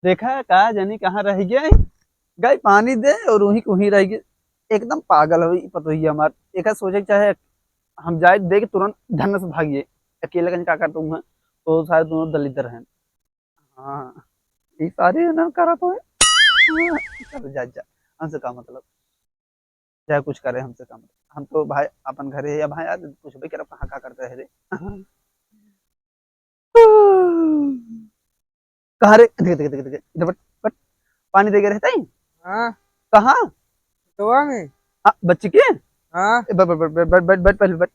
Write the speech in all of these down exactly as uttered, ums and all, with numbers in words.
देखा, का जानी कहाँ रह गए, गए पानी दे और वहीं के वहीं रह गए। एकदम पागल हो ई पतोहिया हमार। एका सोचे के चाहे हम जाए दे के तुरंत धन्न से भागिए। अकेले कहीं का करते हुए तो सारे दोनों दलिद्र हैं। हाँ, ई सारे ना करत होए। हाँ, चल जा, जा, हमसे का मतलब, चाहे कुछ करे हमसे का मतलब। हम तो भाई अपन घरे है या भाई यार कुछ भी करब, कहाँ का करते है रे। कहाँ रे? देख, देख, देख, देख, इधर बैठ, बैठ। पानी दे के रहता ही? हाँ। कहाँ? खेतवा में। हाँ, बच्ची के? हाँ। ए, बैठ, बैठ, बैठ, बैठ, बैठ, बैठ, पहले बैठ।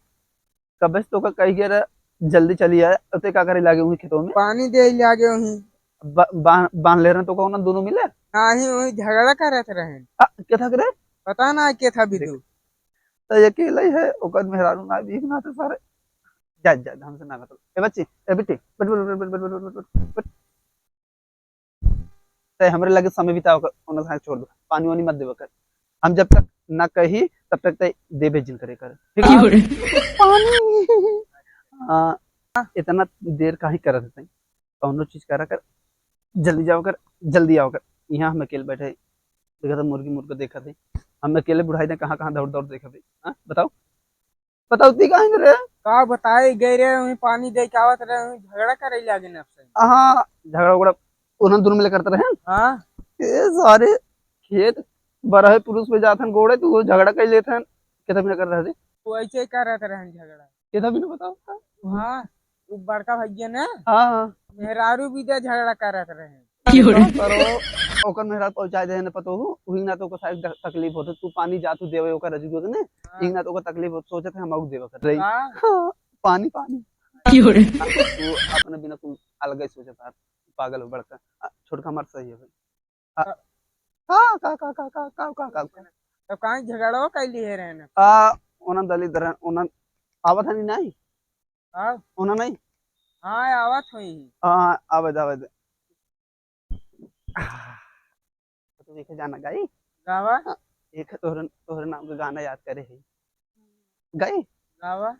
कबे से तोका कही गया रहा, जल्दी चली आया, तो ते का करे लागे हुई खेतों में? पानी दे लागे हुई। बा-, बा-, बांध ले रहे तो कौन दोनों मिले? नाही, वही झगड़ा करत रहे। आ, के था करे? पता ना के था बिदु। देख, तो ये अकेला ही है, ओकर मेहरारू ना भी ना तो सारे। जा, जा, हमसे ना मतलब। ए बच्ची, ए बिट्टी, बैठ, बैठ, बैठ। ते हमरे लगे समय बिताओ कर, उन्हें साथ छोड़ दो, पानी वानी मत देवे कर। हम जब तक ना कही, तब तक ते देबे जिन करे कर, ठीक है? क्यों रे? पानी। हाँ, इतना देर काहे करत है? कौनो चीज करा कर, जल्दी जाओ कर, जल्दी आओ कर। यहाँ हम अकेले बैठे, देखा था मुर्गी मुर्गा देखा थे, हम अकेले बुढ़ाई ने कहाँ कहाँ दौड़ दौड़ देखा थे। हाँ, बताओ, बताओ ती कहाँ रे? का बताए, गए रहे, वहीं पानी दे के आवत रहे, वहीं झगड़ा करे लागे न आपसे। हाँ, झगड़ा उगड़ा उन्हन दोनों मिले करते रहे। हाँ। ये सारे खेत बरहे पुरुष पे जात हन गोड़े, तू वो झगड़ा कर लेत हन, कितना भी ना कर रहे थे। वो ऐसे ही कर रहे थे रहन झगड़ा। कितना भी ना बताओ का? हाँ, वो बड़का भैया ने हाँ, हाँ। मेहरारू भी दे झगड़ा करत रहे। क्यों रे? करो, ओकर मेहरारू पहुंचा दे ने पतोहू, वही ना तो ओकर सारी तक-, तकलीफ होते। तू पानी जा तू देवे ओकर रजू के ने, हाँ। यही ना तो ओकर तकलीफ होते, सोचत है हम आउक देवे कर रही। हाँ। हाँ, पानी, पानी। क्यों रे? तू अपने बिना कुल अलग ही सोचत है, पागल हो बड़का। आ, छोटका हमार सही है भाई। आ, हाँ। का, का, का? तब काहे झगड़ो कैली है रहने? आ, ओनन दलित रहन, ओनन आवत हनी नाही? हाँ। ओनन नाही? हाँ, आवत होई। हाँ, आवे दे, आवे दे। आ, तो देखे गाना गाई? गावा। हाँ, एक तोहरे, तोहरे नाम के गाना याद करे है। गाई? गावा।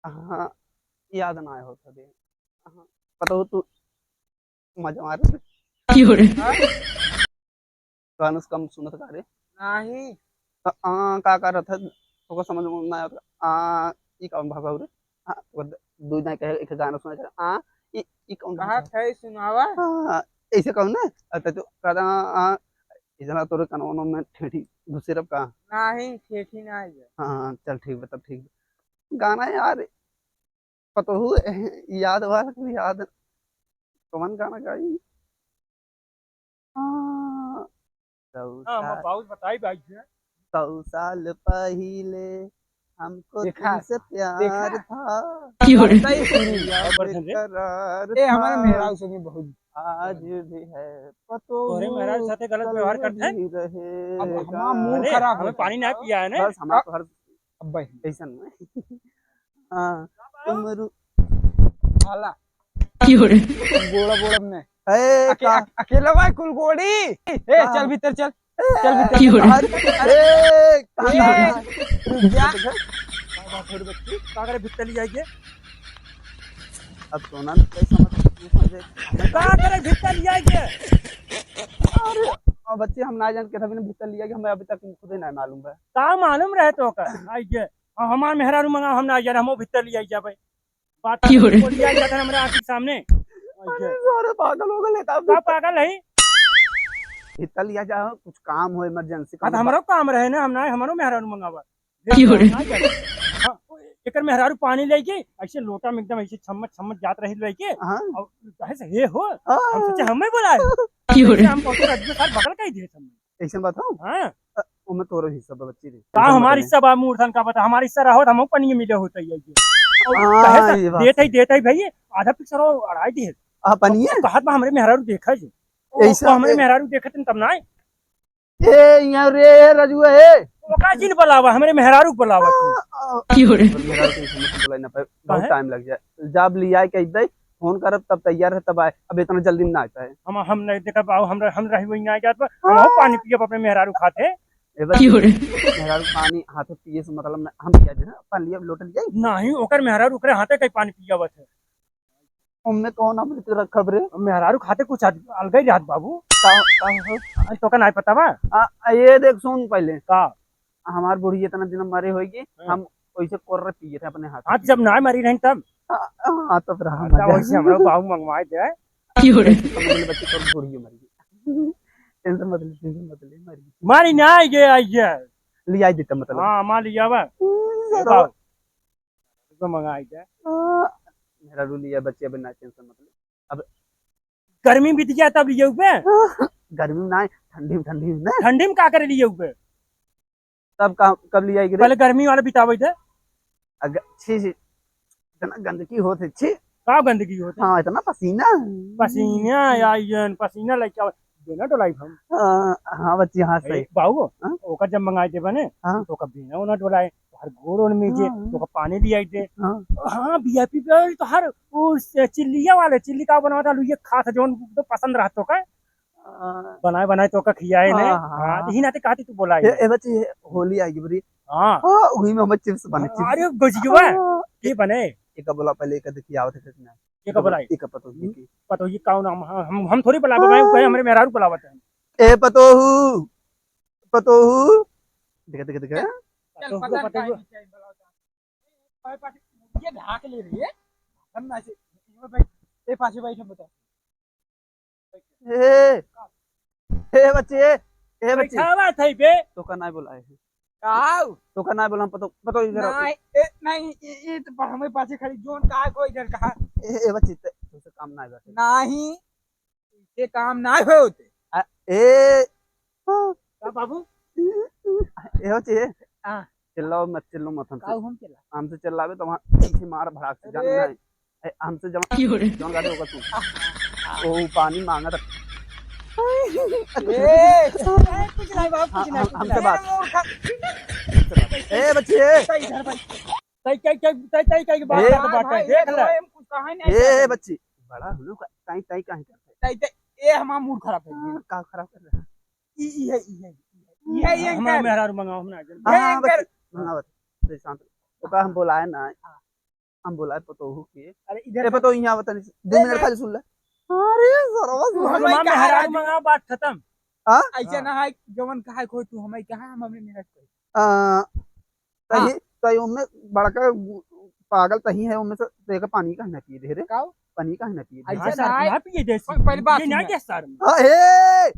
हाँ, याद ना आए होता दे। हाँ, पता हो तू मजा मार रहे। क्यों रे? हाँ? गाना से कम सुनत का रे? नाही। तो आ, का, का रहता है? तोका समझ में ना आता। आ, ई कौन भाषा हो रे? हाँ, वो द-, दू ना कहे, एक गाना सुना कर। आ, ई, ई कौन भाषा कहा है? थे सुनावा? हाँ, ऐसे कौन ना? अच्छा, तो कहता, आ, आ, इतना तोरे कानों में ठेठी घुसे रब का? नाही, ठेठी नाही है। हाँ, चल ठीक बा, तब ठीक बा। गाना यार, पतोहू, याद वाला के याद, कौन गाना गाई? हाँ, सौ हाँ, हम साल, बाउल बताई भाई जी। सौ साल पहिले हमको देखा, तुमसे प्यार देखा। था। क्यों रे? बताई सुनी। या बर्तन रे। बेकरार ए, हमारे था। मेहरारू से भी बहुत आज भी है, पतोहू तोरे मेहरारू साथे गलत कल व्यवहार करते हैं? भी रहेगा। अब हमारा मूड अरे, खराब हमें होता पानी है। ना पिया है ना? बस हमारा अब तो हर अब भाई। ऐसा नहीं। हाँ, तुम रू- हाला। क्यों रे? गोड़ा, गोड़ा में। ए, अके-, का? अक-, अकेला भाई कुल गोड़ी। ए, का? चल भीतर चल। ए, चल भीतर। क्यों रे? अरे, ए, का? ए, रुक जा। का बात हो रे बच्ची? का करे भीतर ले आइए? अब सोना में कैसे समझ, तू समझे? का करे भीतर ले आइए? अरे, अब बच्ची हम ना जान के तभी ना भीतर ले आइए, हमें अभी तक खुद ही नहीं मालूम है। का मालूम रहे तो का? आइए। हाँ, हमार मेहरारू मंगा, हम ना जाने, हमो भीतर लिया जाबे। बात क्यों रे? बोल लिया जाता है हमारे आँख के सामने। अरे, सारे पागल हो गए, लेता का भीतर। पागल है? भीतर लिया जाओ, कुछ काम हो, emergency हाँ, तो काम। हमरो काम रहे ना, हम ना, हमरो मेहरारू मंगावा। क्यों रे? ना जाने। हाँ, एकर मेहरारू पानी लेके, ऐसे लोटा में एकदम ऐसे छम्मच, छम्मच जात रही लेके, हाँ। और कहे से, "हे हो?" हाँ। हम सोचे, "हमें बुलाए।" क्यों रे? ऐसे हम पहुँचे, रजबे सार बगल का ही दिए छम्मच। ऐसन बात हो? हाँ। अ, ओमे तोरो हिस्सा बा, बच्ची रे। का टेंशन मत हमार ले। हिस्सा बा, मूर्धन का बता, हमार हिस्सा रहो, त हमहू पनिये मिले होते, ये, ये। और हाँ, कहे त ये बात देत है, सही। देत है भैया, आधा पिक्चर और अड़ाई दे। आ, पनिये? अब कहत बा, हमरे मेहरारू देखा जी। ओ, ऐसा तो हमरे ए- मेहरारू देखत तब ना आए। ए, यहाँ रे, रजुआ, ए। ओका जिन बुलावा, हमरे मेहरारू के बुलावा तू। आ, आ, क्यों रे? मेहरारू के ऐसे मत बुलाई ना पाए, बहुत काहे? टाइम लग जाए। जब लिया के दे, फोन करब तब तैयार है तब आए। अब इतना जल्दी ना आ पाए। हम, हम नहीं देखब, आओ, हम, हम रही वही ना जात पर। हम हाँ। आओ पानी पियब अपने मेहरारू खाते। ए बस क्यों रे? मेहरारू पानी हाथे पिए से मतलब ना, हम पिया दे ना, पानी लिया, लोटा लिया। नहीं, ओकर मेहरारू ओकरे हाथे कहीं पानी पियावत है। ओमे कौन अमृत रखब रे? मेहरारू खाते कुछ अलग ही रहत बाबू। का, का हो? अरे, तोका नाहीं पता बा? आ, आ, ये देख, सुन पहले। का? हमार बूढ़ी इतना दिन मरे होइगी, हाँ। हम वैसे कोर्रे पिए थे अपने हाथ हाँ, से। जब नाहीं मरी रही तब? हाँ, हाँ, तब रहा हाँ, मजा। तब वैसे हमरा बाबू मंगवाए दे। की हो रे? मतलब बच्ची तोर बूढ़ी मर गई। Tension मत ले, tension मत ले, मर गई। मारी ना आई गए, आई गए। ले आई देता मतलब। हाँ, मार लिया बा। हम्म, ए सरवा। बाबू। तो मंगाई दे। हाँ, मेहरारू लिया बच्चे, अब ना tension मत ले। अब गर्मी बीत गया तब लिए ऊपर? गर्मी में ना, ठंडी में, ठंडी में ना। ठंडी में का करे लिए ऊपर? तब का, कब ले आएगी रे? पहले गर्मी वाला बितावे दे। अग-, छी, छी, इतना गंदगी होत है, छी। का गंदगी होत है? हाँ, इतना पसीना। पसीना, या, ये पसीना लेके आवे। बिना डोलाई हम। हाँ, हाँ, बच्ची, हाँ, सही। ए, बाबू, हाँ? ओकर जब मंगाई देबा ने, हाँ। तो ओकर बिना ओना डोलाए, तोहर गोड़ ओड़ में जे, हाँ। तो ओकर पानी लियाई दे। हाँ। हाँ, VIP पे तो हर वो स-, चिल्लिया वाले, चिल्ली का बनावत आलू ये खात है, जौन तो पसंद रहत तो का? हाँ। बनाए, बनाए तो का खियाए ने। हाँ, हाँ, हाँ, हाँ। तो ही नाते कहती तू बोलाई। ए, ए, बच्ची, होली आएगी बड़ी। हाँ। हाँ, वही में हमें chips बने, हाँ, chips। अरे, गजिया। हाँ। के बने? एक बोला पहले, एक देखिए, आवत है कि नहीं? के का बोलाई? एक पतोही के। पतोही का नाम? हाँ, हम, हम थोड़ी बोलाबे भाई, हाँ। कहे हमरे मेहरारू बोलावत है। ए पतोहू, पतोहू। देखा, देखा, देखा। चल, पतोहू, पता पतोहू। नहीं क्या बोलावत है। भाई पाटी, ये ढाक ले रही है। हम ना से, ये बैठ, ए पाछे बैठ, हम बता। ए, ए बच्चे, ए बच्चे। बैठावा था बे। तोका नाय बोलाए हैं। काऊ? तोका नाय बोला, पतो, पतो इधर आओ। नाय, ए, नहीं, ये, ये तो पर हमें पाछे खड़ी, जोन का है, कोई इधर कहा। ए, ए बच्चे, ते, तुमसे काम नाय बैठे। नहीं, ये काम नाय होते। आ, ए, हाँ। का बाबू? ए बच्चे। हाँ। चिल्लाओ मत, चिल्लो मत हमसे। काऊ हम चिल्ला? हमसे चिल्लावे तो वहाँ ऐसे मार भड़ाक से, जान अरे। नहीं। ए, हमसे जमा, की हो रे? जौन गाड़ी होगा तू। ओ, पानी मांगा था। ए, ए, कुछ नहीं बाबू, कुछ हाँ, नहीं, हम, कुछ हमसे नहीं। बात। ए, मूर्ख। हमसे बात। ए, बच्ची, ए। तई इधर भाई। तई, तई, तई, तई, तई, तई की बात ए, करत बाटे, भाई, देख ले। हम कुछ कहा नहीं ए, करते। बच्ची, बड़ा हम लोग का, तई, तई काहे करते? तई, तई, ए, हमारा मूड खराब है। हाँ, का खराब कर रहा है? ई, ई है, ई है, ई है। ई है, ई हमारा एंकर। मेहरारू मंगाओ, हम ना जाने। हाँ, हाँ, एंकर। बच्ची, मंगाओ, बच्ची। शांत। ओका हम बोलाए ना। हाँ। हम बोलाए पतोहू के। अरे, इधर ए, से पतोहू, यहाँ बता नहीं। दो ए, मिनट ए। खाली सुन ले। अरे, सरवा, तू सुन। हमार मेहरारू मंगा, बात खत्म। हाँ? ऐसे ना है, जवन कहा कोई तू हमें कहा, हम अपने मेहरारू को। आ, हाँ। तही, तही उनमें बड़का पागल तही है, उनमें से देखा पानी काहे ना पिए दे रे? काऊ? पानी काहे ना पिए दे? ऐसे हाँ, सर, ना है। ना पिए दे, प-, पहली बात ये ना सुन। दे, सर। हाँ, ए,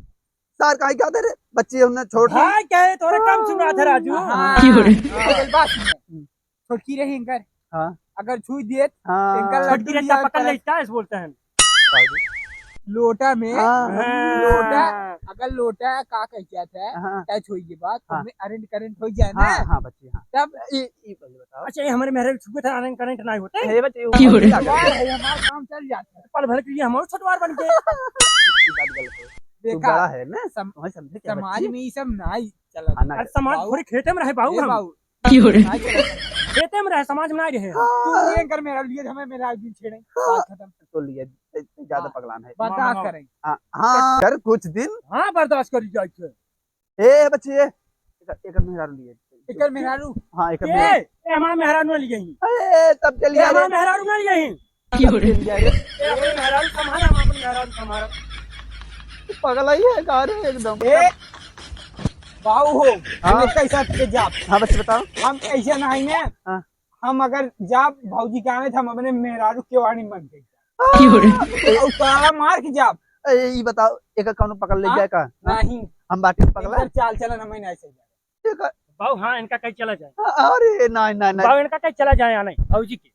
सर, काहे क्या दे रे? बच्ची उनने छोड़ दी। हाँ, क्या है? तोरे काम सुना था, राजू। हाँ। क्यों रे? पहली बात सुन। हम्म। छोटकी रही इनकर। हाँ। अगर छुई दिए, हाँ। इनकर छोटकी लड्डू रही, लिया तब पकड़ करे। लेता है, ऐसे बोलते हैं। लोटा में, हाँ। लोटा, अगर लोटा का कह क्या था, हाँ। टच होई के बाद, हाँ। उसमें अरेंट करंट हो जाए ना। हाँ, हाँ, बच्ची, हाँ। तब ई, ई पहले बताओ। अच्छा, ये हमारे मेहरारू छुए था, अरेंट करंट नहीं होते? हे बच्ची, क्यों रे? हमारा है, हमारा काम चल जाता है। पल भर के लिए हमारे छोटवार बन के। ये बात गलत है। तू देखा, बड़ा है ना, सम-, तुम्हें समझे क्या समाज बच्ची? में ये सब नहीं चलता। हाँ, ना अरे, चलता। समाज बाबू, थोड़ी खेते में रहे बाबू ए हम। बाबू, क्यों रे? नहीं चलता। खेते में रहे, समाज में नहीं रहे। तू ये कर मेरा लिए, हमें मेरा एक दिन छेड़े, हाँ। बात खत्म। तो लिया, ए, ए, ज्यादा हाँ। पगलान है। बर्दाश्त हाँ। करेंगे। हाँ, हाँ, कर कुछ दिन। हाँ, बर्दाश्त करी जाए छे। ए, बच्ची, ए, एक, एक मेहरारू लिए। एक मेहरारू? हाँ, एक ए, मेहरारू। ए, हमारा मेहरारू ना लिए ही। अरे, तब चल ए, गया हमारा रे। मेहरारू ना लिए ही। क्यों रे? तब चल गया रे। ए, अपने मेहरारू संभाल, हम अपने मेहरारू संभाल। तू पगला ही है का रे एकदम? ए, बाऊ हो, हाँ? हम कैसा के जाब? हाँ, बच्ची, बताओ। हम ऐसे ना आएंगे। हाँ। हम अगर जाब भौजी के आने, तो हम अपने मेहरारू के वाणी मन के। क्यों रे? और ताला मार के जाब। ए, ई बताओ, एका कौनो पकड़ ले हाँ? जाए का? नहीं। हम बाटी में पगला? इनकर चाल चलन हमें नहीं सही जाए। एका बाबू, हाँ, इनका कहीं चला जाए। अरे, नहीं, नहीं, नहीं। बाबू, इनका कहीं चला जाए यहाँ नहीं, भौजी के।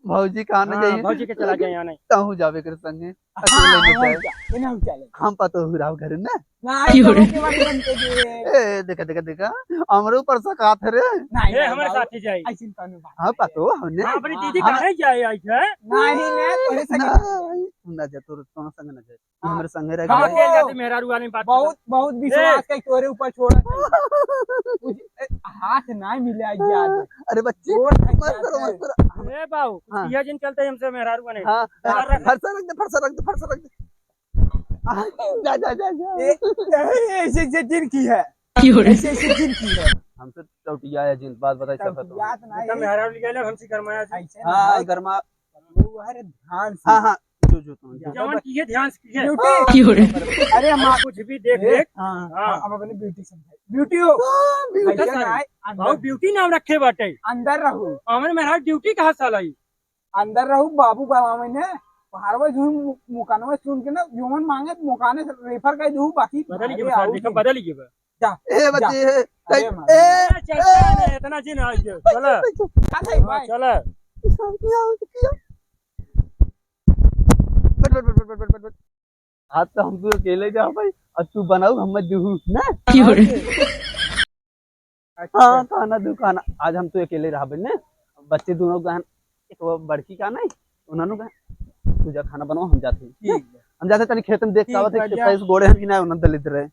भौजी कहाँ न हाँ, जाइए? भौजी के चला जाए यहाँ नहीं। तहूँ जाबे कर संगे। हाँ, अकेले नहीं हम जाए। जा-, इन्हें हम चले। हम पतोहू राव घर ना। नहीं, क्यों रे? तो के वाली बनते जे। ए, देखा, देखा, देखा, हमरे ऊपर शक आत है रे। नहीं, ए, नहीं, हमारे बाबू, साथ ही जाए। ऐसी कौनो बात हाँ, नहीं है। पतोहू, हमने हाँ, अपनी दीदी हाँ। कहाँ जाए, आई है? नहीं, नहीं, तोरे संगे ना जाए। नहीं, ना जा, तोरे, तोरे संगे ना जाए। हाँ। हमरे संगे रह हाँ, गए। अकेले जाते मेहरारू वाले में बात बहुत, करते। बहुत विश्वास ए। के तोरे ऊपर छोड़ा था। कुछ, ए, हाथ ना मिले आज यार। अरे बच्ची, जोर से मत करो, जाते मत हैं। करो। ए बाबू, हाँ। यह जिन चलते हमसे मेहरारू बने। हाँ, हाँ, हाँ, रख। फरसा रख दे, फरसा रख दे, फरसा रख दे। आ, जा, जा, जा, जा। ए, ए, ऐसे, ऐसे जिन की है। क्यों रे? ऐसे, ऐसे जिन की है। हमसे चौटिया है जिन, बात बताई सकत हो। चौटिया तो नहीं। बेटा, मेहरारू लिया ले, हमसे गरमाया जी। ऐसे हाँ, नहीं। गरमा। अरे ध्यान से। हाँ, हाँ, जो, जो तुम, जो। जवान की ये ध्यान से की है। Beauty। अरे माँ, कुछ भी देख ए, देख। हाँ, हाँ। हम अपनी beauty समझाई। Beauty हो। हाँ, beauty। ऐसा ना है, अंदर। बहुत beauty नाम रखे बाटे। अंदर रहो। हमरे मेहरारू duty कहाँ साला ई? अंदर रहू, बाबू गवावे ने, पहाड़वा झूम मु-, मुकानवा सुन के ना, ह्यूमन मांगे, मुकाने से refer कर दू, बाकी बदल के भागे बता, आओ देखो, जी। बदल के बा। जा, ए, जा। बच्चे, ए, अरे ए, माँ। ए, चल, चल, ए, इतना जिन आ गया, चला। अरे हाँ, भाई। चला। बट, बट, बट। आज तो हम तू अकेले जा भाई, अब तू बनाऊ, हम मत दूहू, ना? क्यों रे? अच्छा। हाँ, खाना दू खाना। आज हम तो अकेले रहबे ने। बच्चे दोनों गहन, एक वो बड़की का नहीं, उन्होंने कहा, "तू जा खाना बनाओ, हम जाते हैं।" ठीक है। हम जाते तनी खेत में देख ठीक पावत बा, है, जा। कैसे गोड़े हम ही ना, उन्होंने दलित रहे।